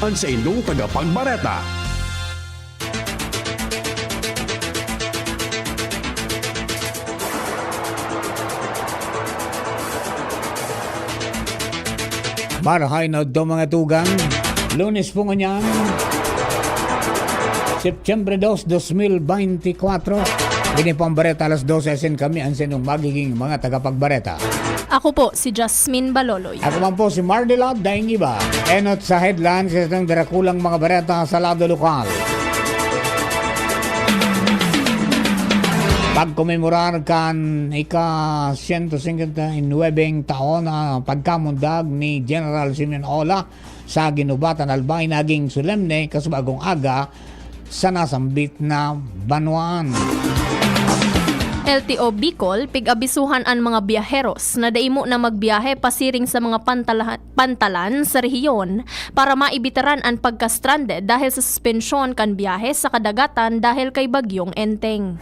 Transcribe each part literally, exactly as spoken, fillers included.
An saindong tagapagbareta. Marahay na udto, mga tugang. Lunes po ngunyan, September dos, dos mil beintikwatro. Ini po ang bareta alas dose, asin kami ang saindong magiging mga tagapagbareta. Ako po si Jasmine Baloloy. Ako man po si Mardelot Daingiba. Enot sa headlines sa itong darakulang mga bareta sa lado lokal. Pagkomemorar kan ika-siyento singkwenta y nuwebeng taon na pagkamundag ni General Simeon Ola sa Guinobatan, Albay, naging solemne kasubagong aga sa nasambit na banwaan. L T O Bicol, pig-abisuhan an mga biyaheros na dai mo na magbiyahe pasiring sa mga pantala-, pantalan sa rehiyon para maibitaran an pagka-stranded dahil sa suspensyon kan biyahe sa kadagatan dahil kay Bagyong Enteng.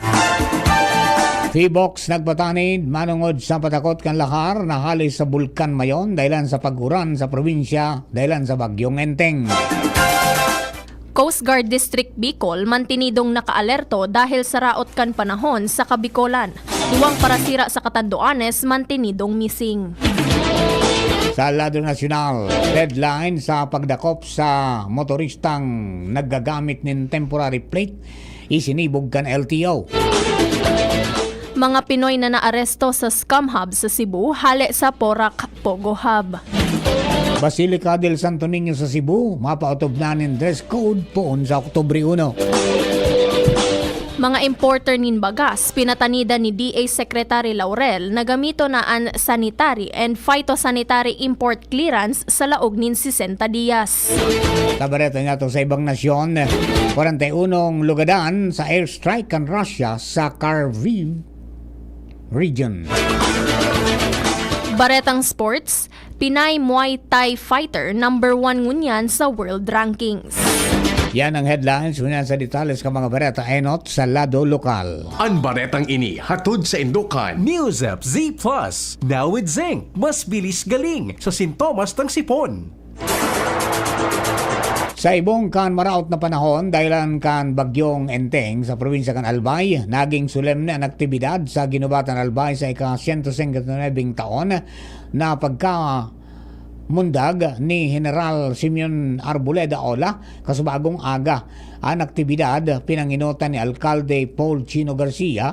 Phivolcs nagpatanid manongod sa patakot kan lahar na hale sa Bulkan Mayon dahilan sa pag-uran sa probinsya dahilan sa Bagyong Enteng. Coast Guard District Bicol mantinidong nakaalerto dahil sa raot kan panahon sa Kabicolan. Duwang parasira sa Catanduanes mantinidong missing. Sa lado nasyonal, deadline sa pagdakop sa motoristang naggagamit nin temporary plate isinibog kan L T O. Mga Pinoy na naaresto sa Scam Hub sa Cebu, hale sa Porac Pogo Hub. Basilica del Santo Niño sa Cebu, mapaotob na nin dress code poon sa Oktubre uno. Mga importer nin bagas, pinatanidan ni D A Secretary Laurel na gamiton na an sanitary and phytosanitary import clearance sa laog nin sesenta diyas. Sa bareta niyato sa ibang nasyon, kwarenta y unong lugadan sa airstrike kan Russia sa Kharkiv region. Baretang sports, Pinay Muay Thai fighter number one ngunyan sa world rankings. Yan ang headlines. Ngunyan sa detalles kan mga bareta enot sa lado lokal. An baretang ini hatod saindo kan News App Z Plus, now with zinc. Mas bilis galing sa sintomas ng sipon. Sa ibong kan maraot na panahon, dahilan kan Bagyong Enteng sa probinsya kan Albay, naging solemne an aktibidad sa Guinobatan, Albay sa ika-siyento singkwenta y nuwebeng taon na pagkamundag ni General Simeon Arboleda Ola, kasubagong aga. An aktibidad pinangenotan ni Alkalde Paul Chino Garcia,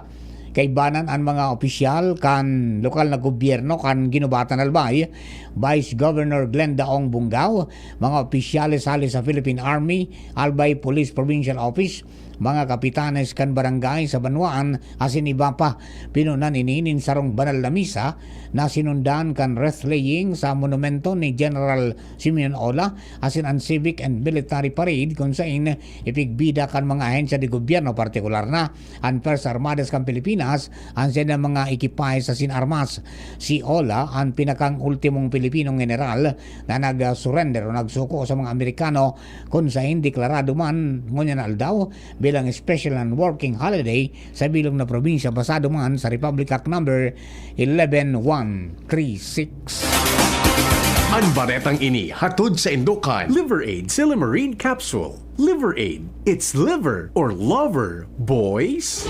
kaibanan an mga opisyal kan lokal na gobyerno kan Guinobatan, Albay, Vice Governor Glenda Ong Bungao, mga opisyales hale sa Philippine Army, Albay Police Provincial Office, mga kapitanes kan barangay sa banwaan, asin iba pa. Pinunan ini nin sarong banal na misa na sinundan kan wreath-laying sa monumento ni General Simeon Ola, asin an civic and military parade kun sain ipigbida kan mga ahensya de gobyerno, partikular na an Fuerzas Armadas kan Pilipinas, an saindang mga ekipahe asin armas. Si Ola an pinakang ultimong Pilipinong general na nag-surrender o nagsuko sa mga Amerikano, kun sain deklarado man ngunyan na aldaw bilang special and working holiday sa bilog na probinsya, basado man sa Republic Act Number eleven one three six. An baretang ini hatod saindo kan Liver Aid Silymarin Capsule. Liver Aid, it's liver or lover, boys!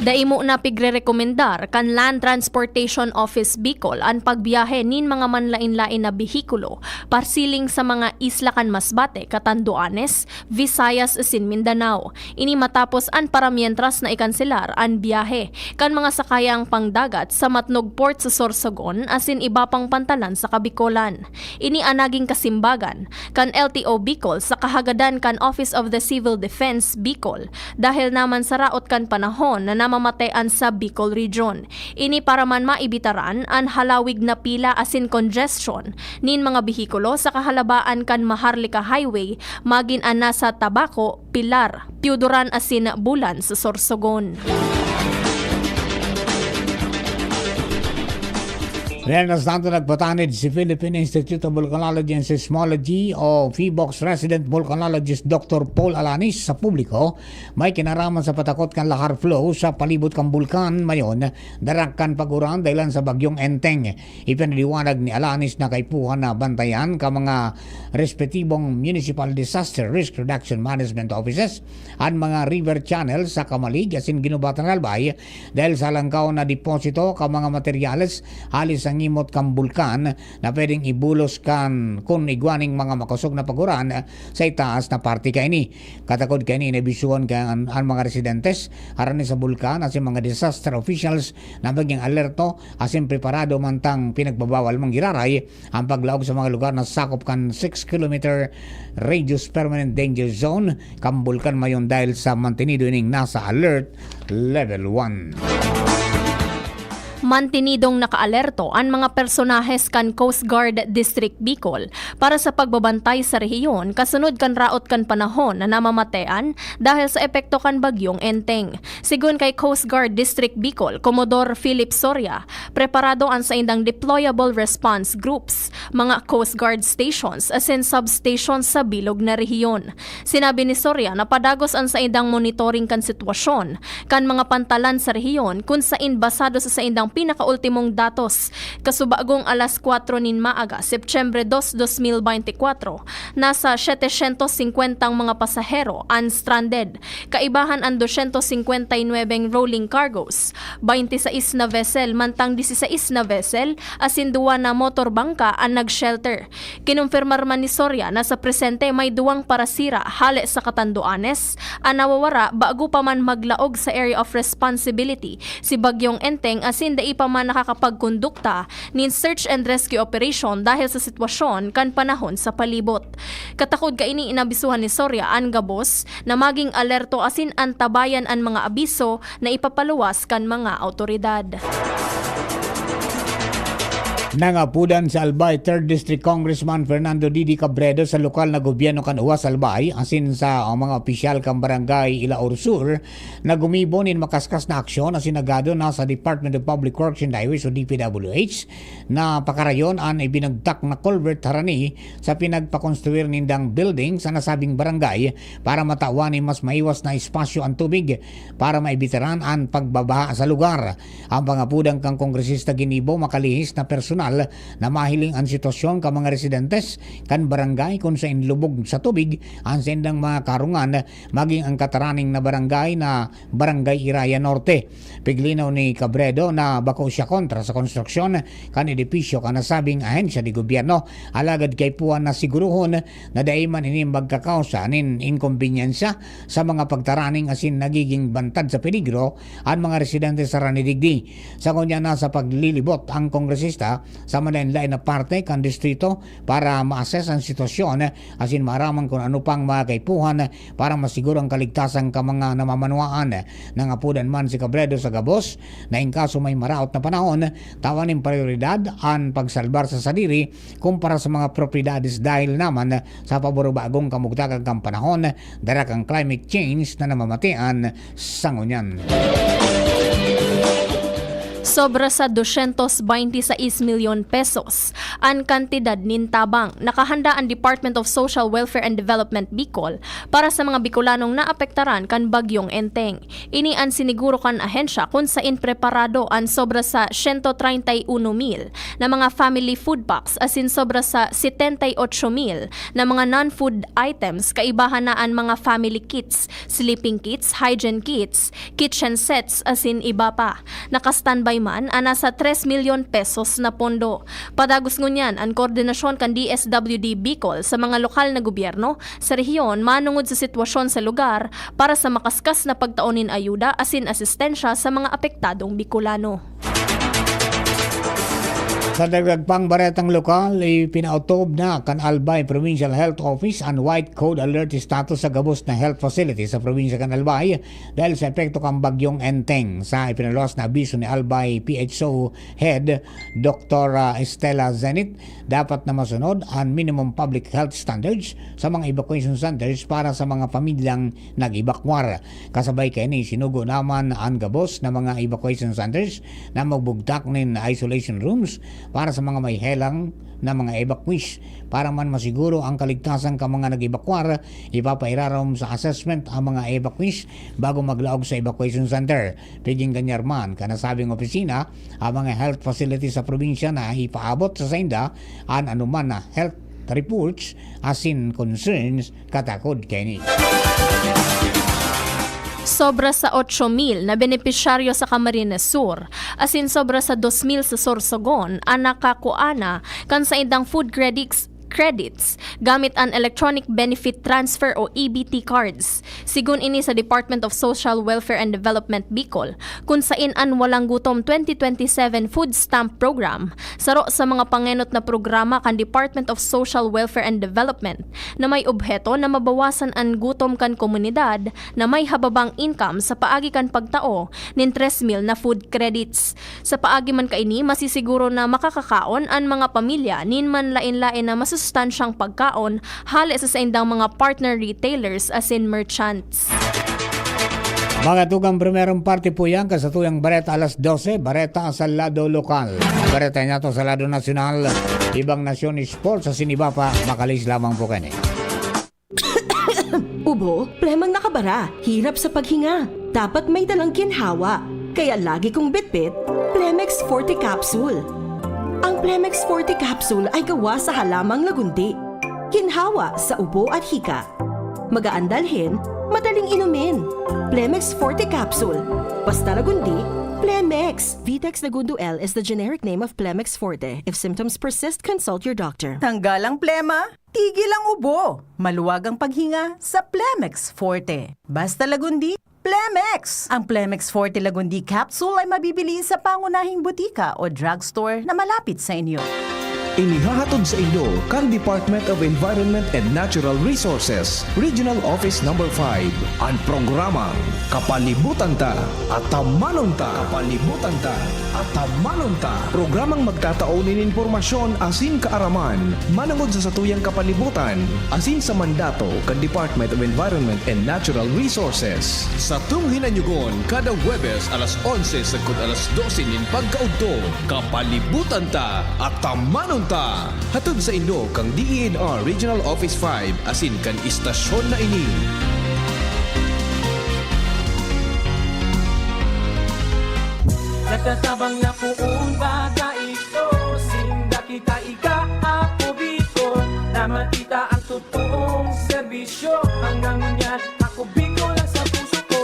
Dai mo na pigrerekomendar kan Land Transportation Office Bicol an pagbiyahe nin mga manlaen-laen na behikulo pasiring sa mga isla kan Masbate, Catanduanes, Visayas asin Mindanao. Ini matapos an paramientras na ikanselar an biyahe kan mga sakayang pangdagat sa Matnog Port sa Sorsogon asin iba pang pantalan sa Kabicolan. Ini an naging kasimbagan kan L T O Bicol sa kahagadan kan Office of the Civil Defense Bicol, dahil naman sa raot kan panahon na namamatean sa Bicol Region. Ini para man maibitaran an halawig na pila asin congestion nin mga behikulo sa kahalabaan kan Maharlika Highway, magin an nasa Tabaco, Pilar, Pioduran asin Bulan sa Sorsogon. Mientras tanto, nagpatanid si Philippine Institute of Volcanology and Seismology o PHIVOLCS Resident Volcanologist Doctor Paul Alanis sa publiko may kinaraman sa patakot kan lahar flow sa palibot kan Bulkan Mayon, darak kan pag-uran dahilan sa Bagyong Enteng. Ipinaliwanag ni Alanis na kaipuhan na bantayan kan mga respetibong Municipal Disaster Risk Reduction Management Offices an mga river channel sa Camalig asin Guinobatan na Albay dahil sa halangkaw na deposito kan mga materyales hali sa ngimot kan bulkan na pwedeng ibulos kan kun igwa nin mga makosog na pag-uran sa itaas na parte kaini. Katakod kaini, inabisohan kan an mga residentes harani sa bulkan asin mga disaster officials na magin alerto asin preparado mantang pinagbabawal manggiraray an paglaog sa mga lugar na sakop kan six kilometer radius permanent danger zone kan Bulkan Mayon dahil sa mantenido ining nasa alert level one. Mantenidong nakaalerto an mga personahes kan Coast Guard District Bicol para sa pagbabantay sa rehiyon kasunod kan raot kan panahon na namamatean dahil sa epekto kan Bagyong Enteng. Sigon kay Coast Guard District Bicol, Commodore Philip Soria, preparado an saindang deployable response groups, mga Coast Guard stations asin substations sa bilog na rehiyon. Sinabi ni Soria na padagos an saindang monitoring kan sitwasyon kan mga pantalan sa rehiyon kun sain basado sa saindang pinakaultimong datos. Kasubagong alas kwatro nin maaga, Setyembre dos, dos mil beintikwatro, nasa setecientos singkwenta ang mga pasahero an stranded. Kaibahan an dosyentos singkwenta y nuwebeng rolling cargos, baynte sais na vessel mantang disisais na vessel asin duwa na motor bangka an nag-shelter. Kinumpirmar man ni Soria na sa presente may duwang parasira hale sa Catanduanes an nawawara bago pa man maglaog sa Area of Responsibility si Bagyong Enteng asin dai pa man nakakapagkondukta nin search and rescue operation dahil sa sitwasyon kan panahon sa palibot. Katakod kaini, inabisuhan ni Soria an gabos na maging alerto asin antabayan an mga abiso na ipapaluwas kan mga awtoridad. Nangapudan si Albay Third District Congressman Fernando Didi Cabredo sa lokal na gobyerno kan Uwas Albay asin sa mga opisyal kan Barangay Ilaor Sur na gumibo nin makaskas na aksyon asin nagado na sa Department of Public Works and Highways o D P W H na pakarayon an ibinagtak na culvert harani sa pinagpakonstruir nindang building sa nasabing barangay para matawan nin mas maiwas na espasyo an tubig para maibitaran an pagbabaha sa lugar. Ang pangapudan kan kongresista ginibo makalihis na personal na mahiling an sitwasyon kan mga residentes kan barangay kun sain lubog sa tubig an saindang mga karungan, maging ang kataraning na barangay na Barangay Iraya Norte. Piglinaw ni Cabredo na bako siya kontra sa konstruksyon kan edipisyo kan nasabing ahensya de gobyerno, alagad kaipuhan na siguruhon na dai man ini magkakausa nin inkombenyensiya sa mga pagtaraning asin nagiging bantad sa peligro an mga residente sa Ranidigdi. Sa ngunyan na sa paglilibot ang kongresista sa malain-lain na parte kan distrito para ma-assess ang sitwasyon asin maaraman kun ano pang mga kaipuhan para masiguro ang kaligtasan kan mga namamanwaan. Nangapudan man si Cabredo sa gabos na in kaso may maraot na panahon, tawan nin prayoridad an pagsalbar sa sadiri kumpara sa mga propiedades dahil naman sa pabor-bagong kamugtakan kan panahon, dara kan climate change na namamatean sa ngunyan. Sobra sa dosyentos baynte sais milyon pesos an kantidad nin tabang nakahanda an Department of Social Welfare and Development Bicol para sa mga Bicolanong naapektaran kan Bagyong Enteng. Ini an siniguro kan ahensya kun sain preparado an sobra sa siyento treinta y uno mil na mga family food packs asin sobra sa setenta y ocho mil na mga non-food items, kaibahan na an mga family kits, sleeping kits, hygiene kits, kitchen sets, asin iba pa. Naka-standby man an nasa tres milyon pesos na pondo. Padagos ngunyan an koordinasyon kan D S W D Bicol sa mga lokal na gobyerno sa rehiyon manongod sa sitwasyon sa lugar para sa makaskas na pagtao nin ayuda asin asistensya sa mga apektadong Bicolano. Sa dagdag pang baretang lokal, ipinaotob na kan Albay Provincial Health Office an White Code Alert status sa gabos na health facility sa probinsya kan Albay dahil sa epekto kan Bagyong Enteng. Sa ipinaluwas na abiso ni Albay P H O Head Doktor Estela Zenit, dapat na masunod an minimum public health standards sa mga evacuation centers para sa mga pamilyang nag-ebakwar. Kasabay kaini, sinugo naman an gabos na mga evacuation centers na magbugtak nin isolation rooms para sa mga may helang na mga evacuees. Para man masiguro ang kaligtasan kan mga nag-ebakwar, ipapairarom sa assessment ang mga evacuees bago maglaog sa evacuation center. Piging ganyar man kan nasabing opisina, ang mga health facility sa probinsya na ipaabot sa sainda an anuman na health reports asin concerns katakod kaini. Sobra sa otso mil na benepisyaryo sa Camarines Sur, asin sobra sa dos mil sa Sorsogon, an nakakua na kan saindang food credits, credits gamit an Electronic Benefit Transfer o E B T cards. Sigon ini sa Department of Social Welfare and Development Bicol, kun sain an Walang Gutom twenty twenty-seven Food Stamp Program, saro sa mga pangenot na programa kan Department of Social Welfare and Development na may obheto na mabawasan an gutom kan komunidad na may hababang income sa paagi kan pagtao nin tres mil na food credits. Sa paagi man kaini, masisiguro na makakakaon an mga pamilya nin manlaen-laen na masustansyang pagkaon hale sa saindang mga partner retailers asin merchants. Mga tugang, primerong parte po yan, kasatuyang bareta alas dose, bareta sa lado lokal. Bareta niya to sa lado nasyonal, ibang nasyon, sports, asin iba pa, makalis lamang po kaini. Ubo, plemang nakabara, hirap sa paghinga. Dapat may dalang ginhawa. Kaya lagi kong bitbit, Plemex Forte Capsule. Ang Plemex Forte Capsule ay gawa sa halamang lagundi. Ginhawa sa ubo at hika. Magaan dalhin, madaling inumin. Plemex Forte Capsule. Basta Lagundi, Plemex. Vitex Lagundo L is the generic name of Plemex Forte. If symptoms persist, consult your doctor. Tanggal ang plema, tigil ang ubo, maluwag ang paghinga sa Plemex Forte. Basta Lagundi, Plemex! Ang Plemex Forte Lagundi Capsule ay mabibili sa pangunahing butika o drugstore na malapit sa inyo. Inihahatod sa inyo kan Department of Environment and Natural Resources, Regional Office Number five, an programang Kapalibutan Ta, Atamanon Ta. Kapalibutan Ta, Atamanon Ta. Programang magtatao nin impormasyon asin kaaraman manongod sa satuyang kapalibutan asin sa mandato kan Department of Environment and Natural Resources. Satong hinanyugon kada Huwebes alas onse sagkod alas dose nin pagkaudto, Kapalibutan Ta, Atamanon Ta. Hatod sa inyo kan D E N R Regional Office five asin kan istasyon na ini. Nagtatabang na poon baga ito, sinda kita ika, ako Bicol, na makita ang totoong serbisyo. Hanggang ngunyan, ako Bicol ang sa puso ko.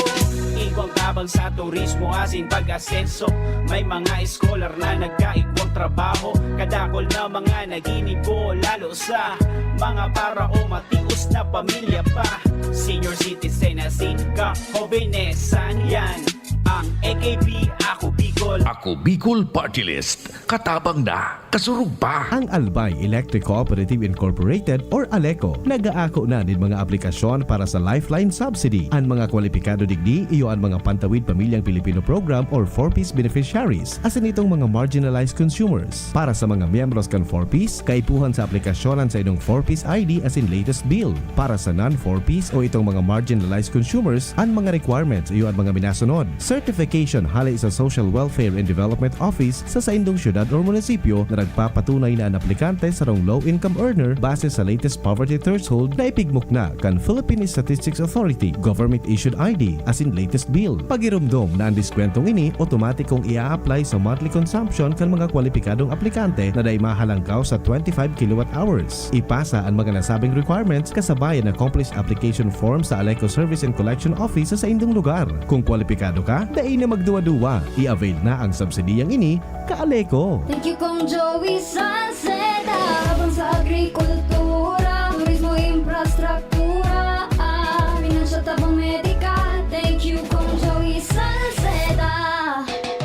Igwang tabang sa turismo asin pag-asenso. May mga scholar na nagkaigwang trabaho. Kadakol na mga naginibo, lalo sa mga para o matios na pamilya pa. Senior citizen asin kahobenesan, yan ang A K P, Ako Bicol. Ako Bicol Party List. Katabang na, kasurog pa. Ang Albay Electric Cooperative Incorporated or ALECO nag-aako na nin mga aplikasyon para sa Lifeline Subsidy. An mga kwalipikado digdi iyo an mga Pantawid Pamilyang Pilipino Program or four Ps beneficiaries, asin itong mga marginalized consumers. Para sa mga miyembros kan four Ps, kaipuhan sa aplikasyon an saindong four Ps I D asin latest bill. Para sa non-four Ps o itong mga marginalized consumers, an mga requirements iyo an mga minasunod: certification hale sa Social Welfare and Development Office sa saindong syudad or munisipyo na nagpapatunay na an aplikante sarong low-income earner base sa latest poverty threshold na ipigmukna kan Philippine Statistics Authority, government-issued I D, asin latest bill. Pagiromdom na an diskwentong ini otomatikong i-a-apply sa monthly consumption kan mga kwalipikadong aplikante na dai mahalangkaw sa twenty-five kilowatt hours. Ipasa an mga nasabing requirements kasabay an accomplished application form sa ALECO Service and Collection Office sa saindong lugar. Kung kwalipikado ka, dai na magduwa-duwa. I-avail na ang subsidiyang ini, ka-ALECO. Thank you, Kong Joey Salceda. Habang sa agrikultura, turismo, infrastruktura, ah, pinansyal, tabang medikal. Thank you, Kong Joey Salceda.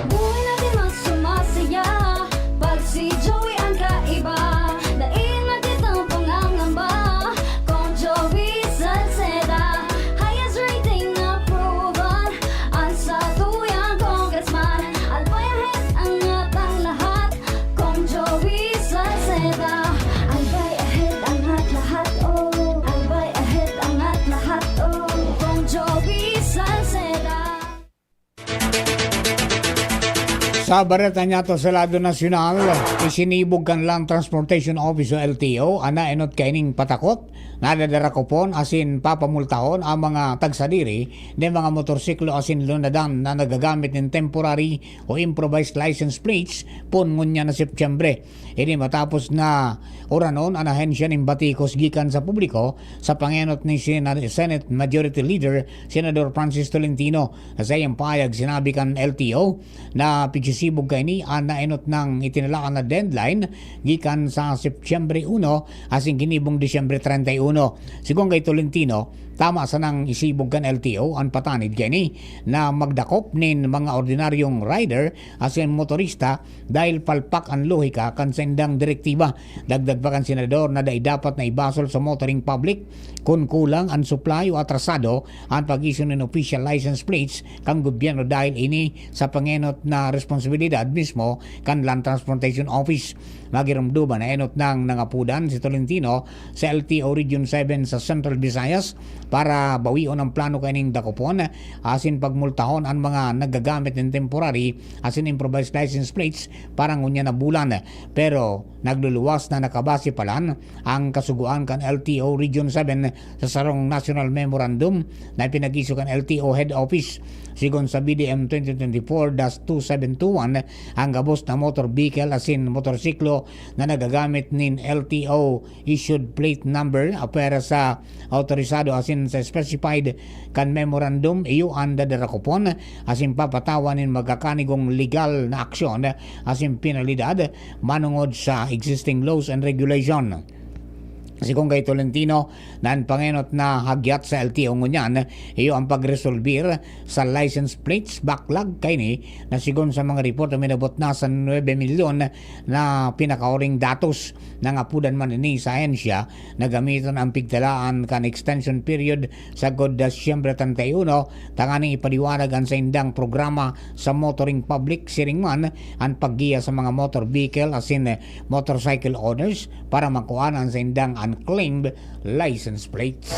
Buhay natin mas sumasaya pag si Joey ang kaiba. Dai na kitang pangangamba, Kong Joey Salceda. Highest rating approval, ang satuyang congressman. Albay ahead ang atang lahat, Kong Joey Salceda. Albay ahead Sa bareta niyato sa lado nasyonal, isinibog kan Land Transportation Office o L T O an naenot kaining patakot, nadadarakopon asin papamultahon ang mga tagsadiri nin mga motorsiklo asin lunadan na nagagamit nin temporary o improvised license plates poon ngunyan na Setyembre. Ini matapos na uranon an ahensya nin batikos gikan sa publiko sa pangenot ni Sena-, Senate Majority Leader Senador Francis Tolentino. Sa saiyang pahayag, sinabi kan L T O na pigsisibog kaini an naenot nang itinalaan na deadline gikan sa Setyembre uno asin ginibong Disyembre treinta y uno. Sigon kay Tolentino, tama sanang isibog kan L T O an patanid kaini na magdakop nin mga ordinaryong rider asin motorista dahil palpak an lohika kan saindang direktiba. Dagdag pa kan senador na dai dapat na ibasol sa motoring public kun kulang an supply o atrasado an pag-issue nin official license plates kan gobyerno dahil ini sa pangenot na responsibilidad mismo kan Land Transportation Office. Magiromdoman na enot nang nangapudan si Tolentino sa L T O Region seven sa Central Visayas para bawion ang plano kaining dakopon asin pagmultahon an mga naggagamit nin temporary asin improvised license plates para ngunyan na bulan. Pero nagluluwas na nakabase palan ang kasugoan kan L T O Region seven sa sarong national memorandum na ipinag-issue kan L T O Head Office. Sigon sa B D M twenty twenty-four dash two seven two one, ang gabos na motor vehicle asin motorsiklo na nagagamit nin L T O issued plate number apwera sa autorisado asin sa specified kan memorandum, iyo an dadarakopon asin papatawan nin magkakanigong legal na aksyon asin penalidad manongod sa existing laws and regulation. Sigon kay Tolentino, na an pangenot na hagyat sa L T O ngunyan iyo ang pagresolbir sa license plates backlog kaini na sigon sa mga report na minabot na sa nuebe milyon na pinakaoring datos. Nangapudan man ini sa ahensya na gamiton ang pigtalaan kan extension period sagkod Disyembre treinta y uno tanganing ipaliwanag an saindang programa sa motoring public, siring man an paggiya sa mga motor vehicle asin motorcycle owners para makuha an saindang unclaimed license plates.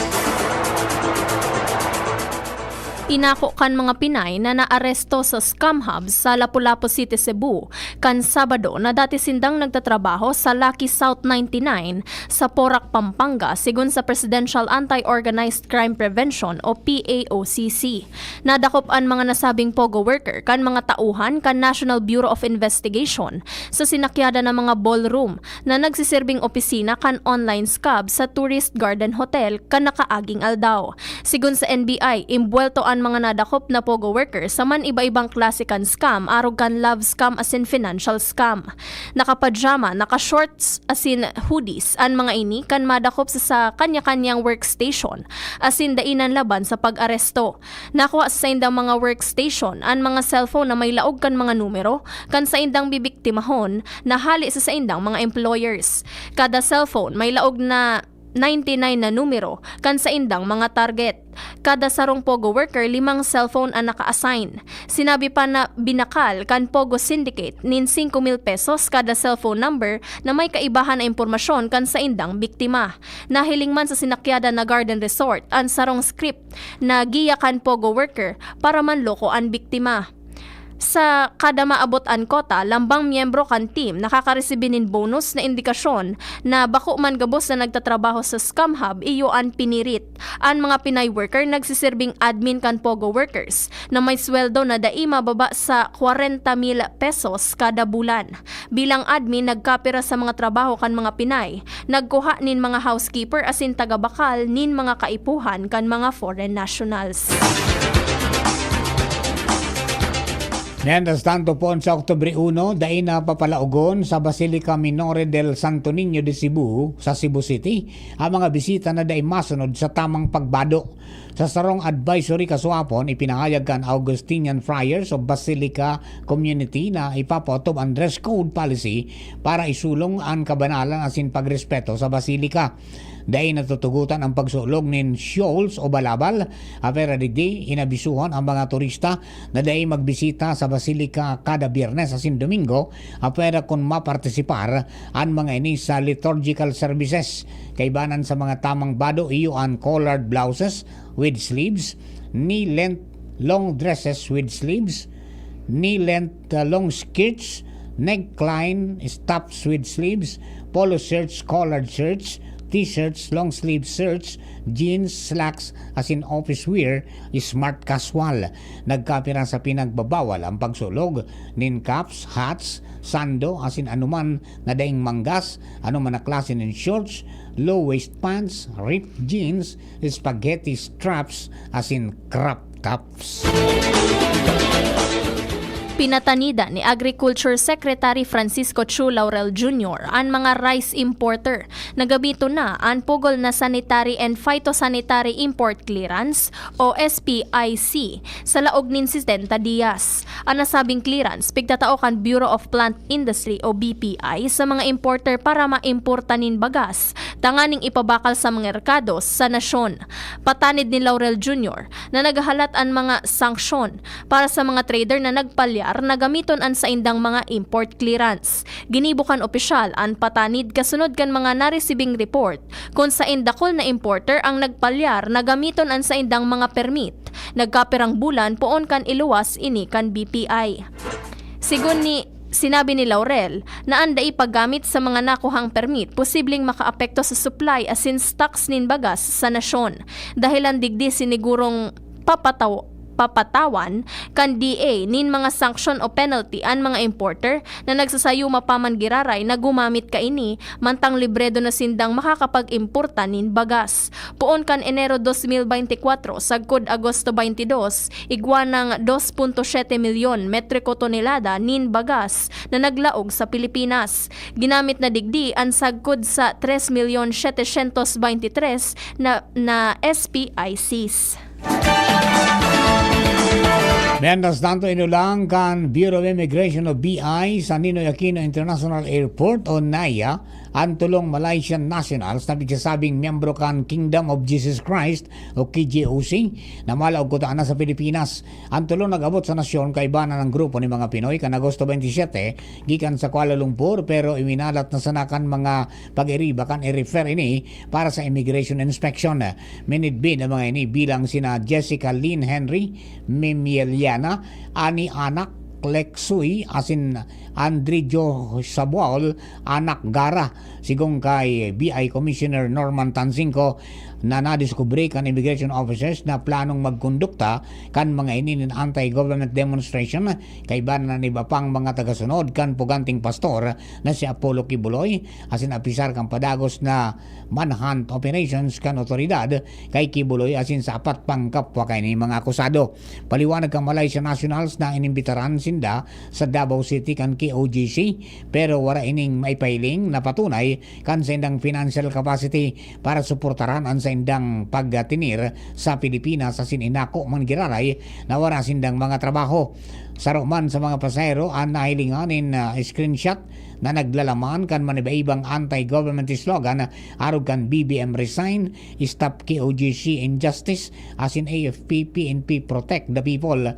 Inako kan mga Pinay na naaresto sa scam hub sa Lapu-Lapu City, Cebu, kan Sabado na dati sindang nagtatrabaho sa Lucky South ninety-nine sa Porac, Pampanga, sigon sa Presidential Anti-Organized Crime Prevention o P A O C C. Nadakop an mga nasabing POGO worker kan mga tauhan kan National Bureau of Investigation sa sinakyadan na mga ballroom na nagsiserbing opisina kan online scam sa Tourist Garden Hotel kan nakaaging aldaw. Sigon sa N B I, imbuwelto an mga nadakop na POGO worker sa man-iba-ibang klase kan scam, arog kan love scam asin financial scam. Naka-pajama, naka-shorts asin hoodies an mga ini kan madakop sa, sa kanya-kanyang workstation, asin dai nanlaban sa pag-aresto. Nakuha sa saindang mga workstation an mga cellphone na may laog kan mga numero kan saindang bibiktimahon na hale sa saindang mga employers. Kada cellphone may laog na ninety-nine na numero kan saindang mga target. Kada sarong POGO worker, limang cellphone an naka-assign. Sinabi pa na binakal kan POGO Syndicate nin singko mil pesos kada cellphone number na may kaibahan na impormasyon kan saindang biktima. Nahiling man sa sinakyadan na Garden Resort an sarong script na giya kan POGO worker para manloko an biktima. Sa kada maabot an kota, lambang miyembro kan team nakakaresibi nin bonus na indikasyon na bako man gabos na nagtatrabaho sa scam hub iyo an pinirit. An mga Pinay worker nagsiserbing admin kan POGO workers na may sweldo na dai mababa sa kwarenta mil pesos kada bulan. Bilang admin, nagkapira sa mga trabaho kan mga Pinay, nagkuha nin mga housekeeper asin tagabakal nin mga kaipuhan kan mga foreign nationals. Mientras tanto, poon sa Oktubre uno, dai na papalaogon sa Basilica Minore del Santo Niño de Cebu sa Cebu City ang mga bisita na dai masunod sa tamang pagbado. Sa sarong advisory kasuapon, ipinahayag kan Augustinian Friars of Basilica Community na ipapaotob an dress code policy para isulong an kabanalan asin pagrespeto sa basilika. Dai natutugotan ang pagsulog nin shawls o balabal, apwera digdi, inabisuhan ang mga turista na dai magbisita sa basilika kada Biyernes asin Domingo, apwera kun mapartisipar an mga ini sa liturgical services. Kaibanan sa mga tamang bado, iyo an collared blouses with sleeves, knee-length long dresses with sleeves, knee-length, uh, long skirts, neckline, straps with sleeves, polo shirts, collared shirts, t-shirts, long sleeve shirts, jeans, slacks, asin office wear, smart casual. Nagkapira sa pinagbabawal ang pagsulog nin caps, hats, sando, asin anuman na daing manggas, anuman na klase nin shorts, low-waist pants, ripped jeans, spaghetti straps, asin crop tops. Pinatanidan ni Agriculture Secretary Francisco Chu Laurel Junior an mga rice importer na gamiton na an pugol na Sanitary and Phytosanitary Import Clearance o S P I C sa laog nin sesenta diyas. An nasabing clearance pigtatao kan Bureau of Plant Industry o B P I sa mga importer para maimporta nin bagas tanganing ipabakal sa mga merkado sa nasyon. Patanid ni Laurel Junior na naghahalat an mga sanksyon para sa mga trader na nagpalyar na gamiton an saindang mga import clearance. Ginibo kan opisyal an patanid kasunod kan mga naresibing report kun saen dakul na importer ang nagpalyar na gamiton an saindang mga permit. Nagkapirang bulan poon kan iluwas ini kan B P I. Sigon ni, sinabi ni Laurel na an dai paggamit sa mga nakuhang permit posibleng makaapekto sa supply asin stocks nin bagas sa nasyon. Dahelan digdi, sinigurong papataw-, papatawan kan D A nin mga sanction o penalty an mga importer na nagsasayuma pa man giraray na gumamit kaini, mantang libredo na sindang makakapag-importa nin bagas. Poon kan Enero dos mil beintikwatro sagkod Agosto baintidos, igwa nang dos punto siyete milyon metriko tonelada nin bagas na naglaog sa Pilipinas. Ginamit na digdi an sagkod sa tres milyon setecientos beintitres na, na S P I Cs. Mientras tanto, inulang kan Bureau of Immigration o B I sa Ninoy Aquino International Airport o NAIA an tolong Malaysian nationals na pigsasabing miyembro kan Kingdom of Jesus Christ o K J O C na malaog kuta na sa Pilipinas. An tolong nag-abot sa nasyon kaiba na ng grupo ni mga Pinoy kan Agosto twenty-seven gikan sa Kuala Lumpur, pero iminalat na sana kan mga pag-iriba kan i-refer ini para sa immigration inspection. Minidbid ang mga ini bilang sina Jessica Lynn Henry, Mimieliana, Ani Anak, Lexuy, asin Andri Jo Sabuol, Anak Gara. Sigon kay B I Commissioner Norman Tansingco, na nadiskubre kan immigration officers na planong magkondukta kan mga ini nin anti-government demonstration, kaiba na nin iba pang mga tagasunod kan puganting pastor na si Apollo Kibuloy, asin apisar kan padagos na manhunt operations kan otoridad kay Kibuloy asin sa apat pang kapwa kaini mga akusado. Paliwanag kan Malaysia nationals na inimbitaran sinda sa Davao City kan K O G C, pero wara ining maipahiling na patunay kan saindang financial capacity para suportaran an saindang pagtinir sa Pilipinas asin inako man giraray na wara sindang mga trabaho. Saro man sa mga pasahero an nahilingan nin, ah, screenshot na naglalaman kan manibaibang anti-government slogan arog kan B B M Resign, Stop K O G C Injustice, asin A F P P N P Protect the People.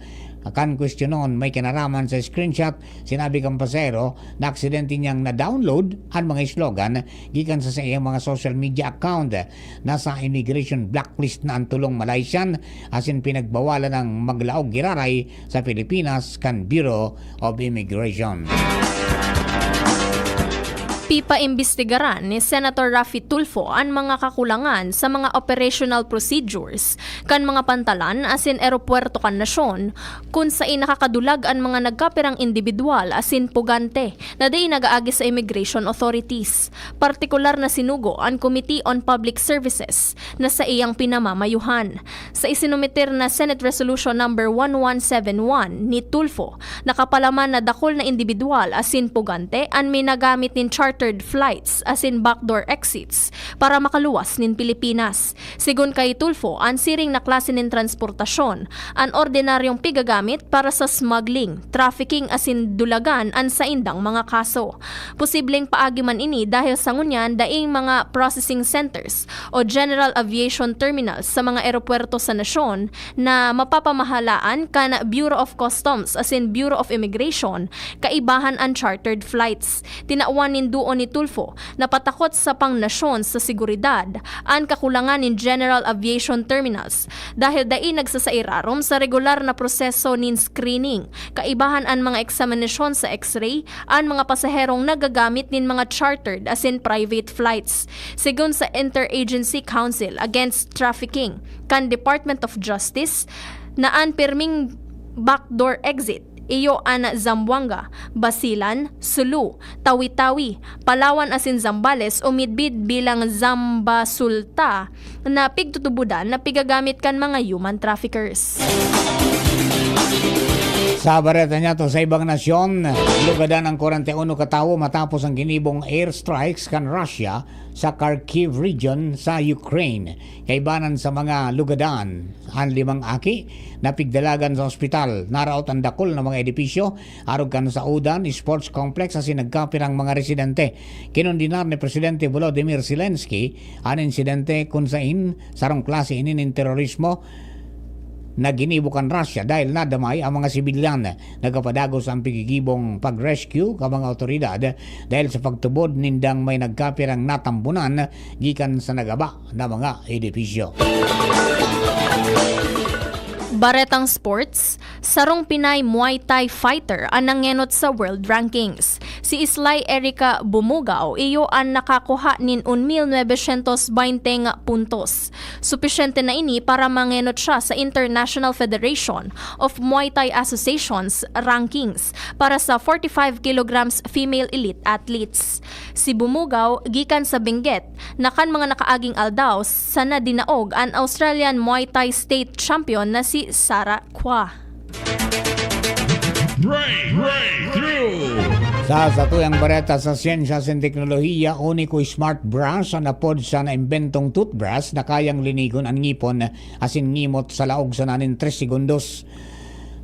Kan kwestiyonon may kinaraman sa screenshot, sinabi kan pasahero na aksidente niyang na-download an mga slogan gikan sa saiyang mga social media account. Nasa immigration blacklist na an tolong Malaysian asin pinagbawalan ang maglaog giraray sa Pilipinas kan Bureau of Immigration. Pipaimbestigaran ni Senator Raffy Tulfo an mga kakulangan sa mga operational procedures kan mga pantalan asin eropuwerto kan nasyon, kun saen nakakadulag an mga nagkapirang indibidwal asin pugante na dai nag-aagi sa immigration authorities. Partikular na sinugo an Committee on Public Services na saiyang pinamamayuhan. Sa isinumeter na Senate Resolution Number one one seven one ni Tulfo, nakapalaman na dakul na indibidwal asin pugante an minagamit nin chartered flights asin backdoor exits para makaluwas nin Pilipinas. Sigon kay Tulfo, an siring na klase nin transportasyon an ordinaryong pigagamit para sa smuggling, trafficking asin dulagan an saindang mga kaso. Posibleng paagi man ini dahil sa ngunyan daing mga processing centers o general aviation terminals sa mga eropuwerto sa nasyon na mapapamahalaan kan Bureau of Customs asin Bureau of Immigration, kaibahan an chartered flights. Tinawan nin duo ni Tulfo na patakot sa pangnasyon sa seguridad an kakulangan nin General Aviation Terminals dahil dai nagsasairarom sa regular na proseso nin screening. Kaibahan an mga eksaminasyon sa X-ray, an mga pasaherong nagagamit nin mga chartered asin private flights. Sigon sa Interagency Council Against Trafficking kan Department of Justice, na an pirming backdoor exit iyo an Zamboanga, Basilan, Sulu, Tawi-Tawi, Palawan asin Zambales o midbid bilang Zambasulta na pigtutubodan na pigagamit kan mga human traffickers. Sa bareta niya to, sa ibang nasyon, lugadan ang kwarenta y uno katawo matapos ang ginibong airstrikes kan Russia sa Kharkiv region sa Ukraine. Kaibanan sa mga lugadan, an limang aki na pigdalagan sa ospital. Naraot an dakul na mga edipisyo, arog kan saodan, sports complex asin nagkapirang mga residente. Kinondenar ni Presidente Volodymyr Zelensky an insidente kun sain sarong klase ini nin terorismo na ginibo kan Russia dahil nadamay ang mga sibilyan. Nagpapadagos ang pigigibong pag-rescue kan mga awtoridad dahil sa pagtubod nindang may nagkapirang natambunan gikan sa nagaba na mga edipisyo. Baretang sports, sarong Pinay Muay Thai fighter an nangenot sa world rankings. Si Islay Erica Bumugaw iyo an nakakuha nin un mil novecientos baynte nga puntos. Supisyente na ini para mangenot siya sa International Federation of Muay Thai Associations rankings para sa forty-five kilograms female elite athletes. Si Bumugaw, gikan sa Benguet, na kan mga nakaaging aldaw sana dinaog an Australian Muay Thai State Champion na si Sarah Kua. Break, breakthrough! Sa satuyang bareta sa siyensya asin teknolohiya, Unico Smart Brush an apod sa naimbentong toothbrush na kayang linigon an ngipon asin ngimot sa laog sana nin tres segundos.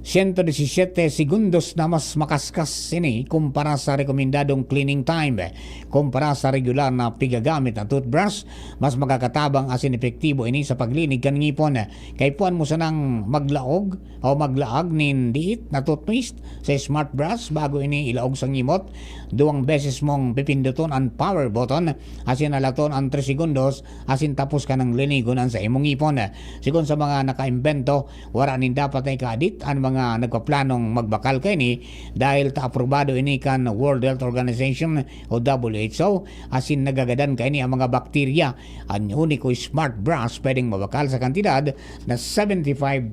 Siyento disisiyete segundos na mas makaskas ini kumpara sa rekomendadong cleaning time. Kumpara sa regular na pigagamit na toothbrush, mas makakatabang asin epektibo ini sa paglinig kan ngipon. Kaipuhan mo sanang maglaog o maglaag nin diit na toothpaste sa smart brush bago ini ilaog sa ngimot. Duwang beses mong pipinduton an power button asin halaton an tres segundos asin tapos ka nang linigon an saimong ngipon. Sigon sa mga nakaimbento, wara nin dapat na ikaadit an mga nagpaplanong magbakal kaini dahil ta aprobado ini kan World Health Organization o W H O asin nagagadan kaini ang mga bakterya. An Unico Smart Brush pwedeng mabakal sa kantidad na seventy-five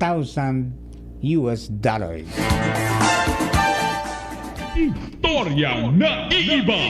thousand U S dollars. Istoryang naiiba.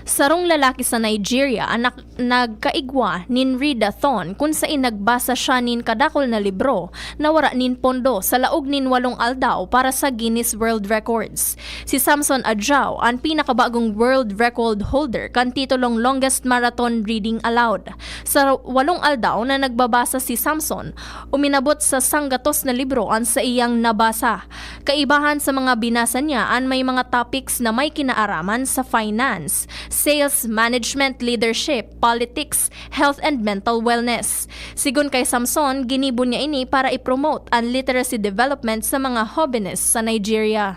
Sarong lalaki sa Nigeria an nak-, nagkaigwa nin readathon kun sain nagbasa siya nin kadakul na libro na wara nin pondo sa laog nin walong aldaw para sa Guinness World Records. Si Samson Adjao an pinakabagong world record holder kan titulong Longest Marathon Reading Aloud. Sa walong aldaw na nagbabasa si Samson, uminabot sa sanggatos na libro an saiyang nabasa. Kaibahan sa mga binasa niya an may mga topics na may kinaaraman sa finance, sales management, leadership, politics, health and mental wellness. Sigon kay Samson, ginibo niya ini para i-promote an literacy development sa mga hobenes sa Nigeria.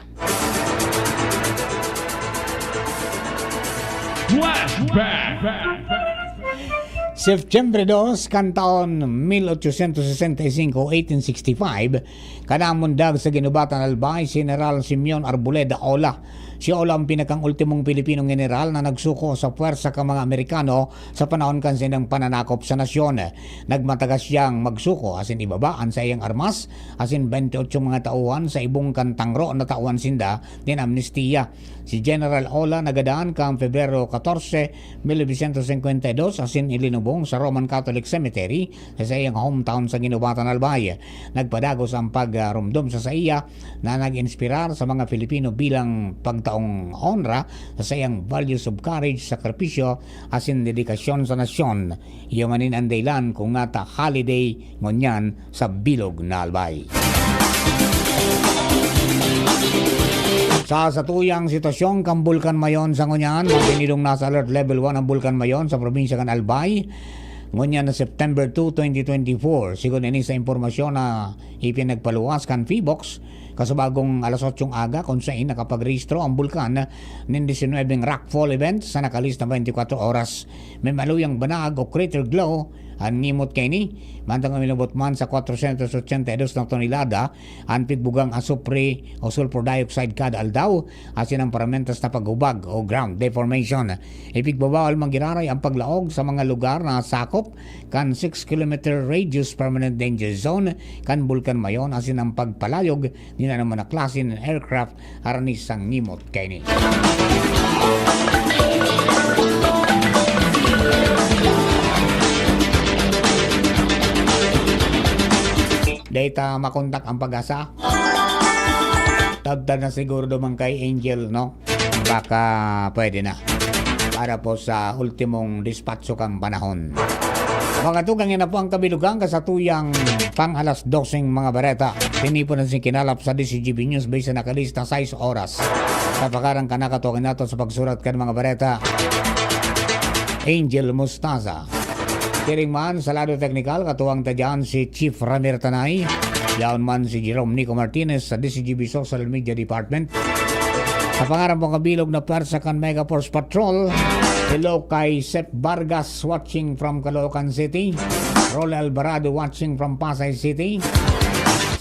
Flashback. Septyembre dos kan taon mil ochocientos sesenta y cinco, eighteen sixty-five, kanamundag sa Guinobatan, Albay, si General Simeon Arboleda Ola. Si Ola ang pinakang-ultimong Pilipinong general na nagsuko sa puwersa kan mga Amerikano sa panahon kan saindang pananakop sa nasyon. Nagmatagas siyang magsuko asin ibaba an saiyang armas, asin bente otso mga tauhan sa ibong kan tangro na tawan sinda nin amnestiya. Si General Ola nagadan kan Pebrero katorse, mil novecientos singkwenta y dos, asin ilinubong sa Roman Catholic Cemetery sa saiyang hometown sa Guinobatan, Albay. Nagpadagos ang pagromdom sa saiya na nag-inspirar sa mga Pilipino bilang pagtaong honra sa saiyang values of courage, sakripisyo, asin dedikasyon sa nasyon. Iyo nganin an dahilan kung ngata holiday ngunyan sa bilog na Albay. Sa satuyang sitwasyon kan Bulkan Mayon sa ngunyan, mantenidong nasa alert level one ang Bulkan Mayon sa probinsya kan Albay ngunyan na September two, twenty twenty-four. Sigon ini sa impormasyon na ipinagpaluwas kan PHIVOLCS, Kasubagong alas otsong aga, kun sain nakapagrehistro ang bulkan nin disinwebeng rockfall event sa nakalihis na twenty-four oras. May maluyang banag o crater glow an ngimot kaini. Mantang umilabot man sa kwatrosyentos otsenta y dos na tonelada an pigbugang asupre o sulfur dioxide kada aldaw, asin ang paramentas na paghubag o ground deformation. Ipigbabawal man giraray ang paglaog sa mga lugar na sakop kan six kilometer radius permanent danger zone kan Bulkan Mayon asin ang pagpalayog nin anoman na klase nin aircraft harani sa ngimot kaini. Data makontak ang pag-asa. Tabtan na siguro duman kay Angel, no? Baka pwede na. Para po sa ultimong dispatcho kan panahon. Mga tugang, yan na po ang kabilugan kasatuyang pang alas doseng mga bareta. Tinipon na si kinalap sa D C G B News Base na nakalista sais oras. Sa pagkarang kanakatuwang nato sa pagsurat kan mga bareta, Angel Mostaza. Siring man sa lado teknikal, katuwang ta dyan si Chief Ramir Tanay. Yaon man si Jerome Nico Martinez sa D C G B Social Media Department. Sa pangaran pong kabilog na pwersa kan Mega Force Patrol, hello kay Sep Vargas watching from Caloocan City, Rolly Alvarado watching from Pasay City,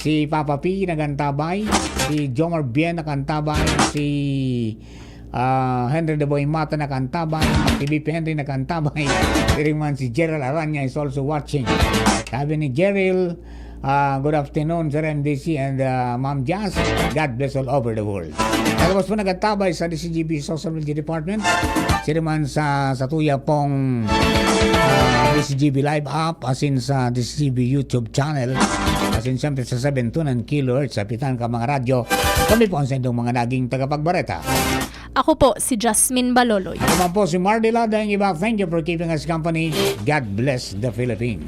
si Papa P nagantabay, si Jomar Bien nagantabay, si ah, Henry the Boy Mata nakantabay, si B P Henry nakantabay. Siring man si Gerald Aranya is also watching. Sabi ni Gerald, ah, "Good afternoon, Sir M D C and, ah, Ma'am Jazz. God bless all over the world." Tapos po nagkatabay sa D C G B Social Media Department. Siring man sa, sa tuya pong, ah, D C G B Live app, asin sa D C G B YouTube channel, asin siyempre sa seven two nine kilohertz, sa pitan ka mga radyo. Kami po ang sendong mga naging tagapagbareta. Ako po si Jasmine Baloloy. Ako man po si Mardy Lada, ang iba. Thank you for keeping us company. God bless the Philippines.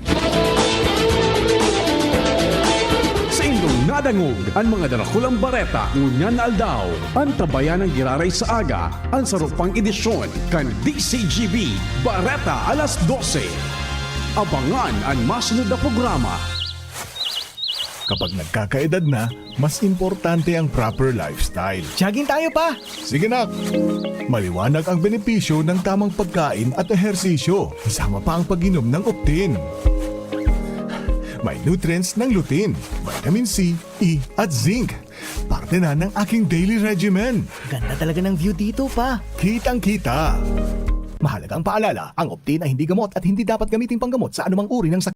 Sa indong nadangog an mga darakulang bareta ngunyan na aldaw, antabayan ang giraray sa aga, an sarupang edisyon kan D C G B Bareta alas dose. Abangan an masunod na programa. Kapag nagkakaedad na, mas importante ang proper lifestyle. Jogging tayo, pa! Sige, nak! Maliwanag ang benepisyo ng tamang pagkain at ehersisyo, kasama pa ang pag-inom ng Optin. May nutrients ng lutein, vitamin C, E, at zinc. Parte na ng aking daily regimen. Ganda talaga ng view dito, pa. Kitang-kita. Mahalagang paalala, ang Optin ay hindi gamot at hindi dapat gamitin panggamot sa anumang uri ng sakit.